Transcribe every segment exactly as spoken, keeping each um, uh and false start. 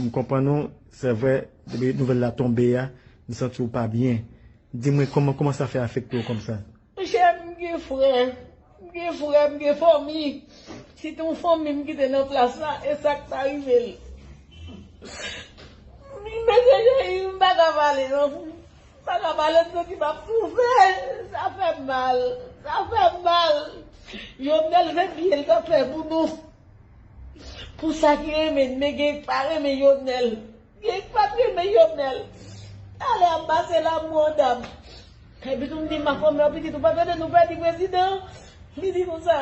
M konprann ou, se vre, depi nouvèl la tonbe a, m santi w pa byen. Di mwen kòman, kòman sa fè afekte w konsa? Monchè, m gen frè, m gen frè, m gen fanmi. Si te yon fanmi m kite nan plas la, e sa k ta rive l. Mesye Jean Yves, m pa ka pale non. M pa ka pale, m santi m ap toufe. Sa fè m mal. Sa fè m mal. Jovenel se byen l t ap fè pou nou. Pou sa ki renmen l, men gen pa renmen Jovenel. Gen pa renmen Jovenel. Talè ap pase la mwen dam. Epi tou m di m ap fòme yon pitit, ou pa tande nou pèdi prezidan? Li di konsa,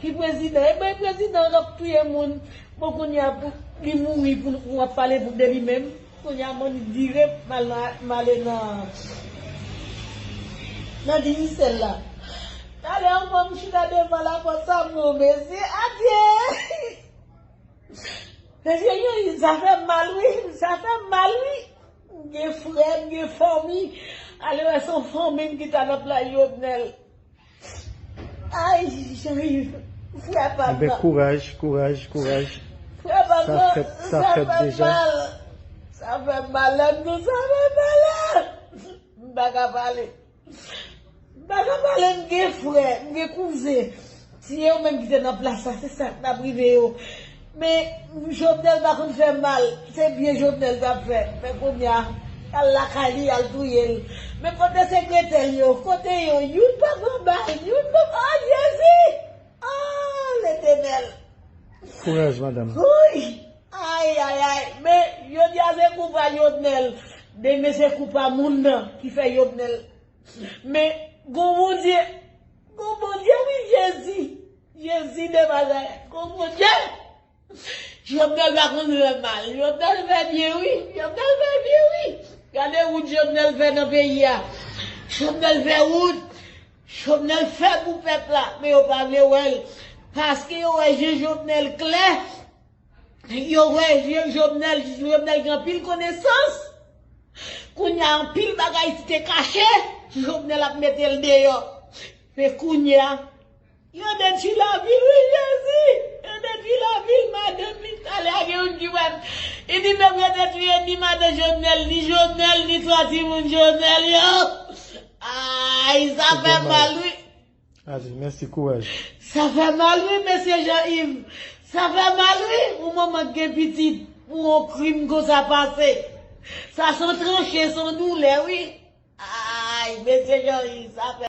ki prezidan? E ben prezidan k ap touye moun. Bon kounye a pou li mouri pou nou ap pale pou de li menm. Kounye a mwen vire m al nan, m ale nan, nan Digicel la. Talè ankò m chita devan lapòt sa m di, o mesye, adye! Mesye, Jean Yves, sa fè m mal wi, sa fè m mal wi. M gen frè, m gen fanmi. Ale wè se yon fanmi m ki ta nan plas Jovenel. Ay, Jean Yves, frè pa m nan. Enben, kouraj, kouraj, kouraj. Frè pa m nan, sa fèt deja. Sa fè m mal. Sa fè m mal, lè m di w sa fè m mal la. M pa ka pale. M pa ka pale, m gen frè, m gen kouzen. Si e yo menm ki te nan plas la, se sa k t ap rive yo. Men, Jovenel pa konn fè mal, se byen Jovenel t ap fè. Men kounye a, y al lakay li, y al touye l. Men kote sekretè l yo, kote yo, youn pa pran bal, youn pa, o Jezi! O Letènèl! Kouraj, madanm. Wouy! Ay, ay, ay. Men, jodi a se kou pa Jovenel. Demen se kou pa moun nan ki fè Jovenel. Men, gon Bondye. Gon Bondye, wi, Jezi. Jezi de Nazarèt. Gon Bondye. Jovenel pa konn fè mal. Jovenel fè byen, wi. Jovenel fè byen, wi. Gade wout Jovenel fè nan peyi a. Jovenel fè wout. Jovenel fè pou pèp la. Men yo pa vle wè l. Paske yo wè je Jovenel klè. Yo wè je Jovenel, Jovenel gen anpil konesans. Kounye a, anpil bagay ki te kache, Jovenel ap mete l deyò. Men kounye a, yo detwi lavi l, wi, Jezi! Yo detwi lavi l, madanm li. Talè a gen youn ki wè m. Li di, menm yo detwi, yo ni madan Jovenel, ni Jovenel, ni twa timoun Jovenel yo. Ay, sa fè mal, wi. Allez, mèsi, kouraj. Sa fè mal, wi, mesye Jean Yves. Sa fè mal, wi, pou manman k gen pitit, pou yon krim konsa pase. Sa se yon tranche, se yon doulè, wi. Ay, mesye Jean Yves, sa fè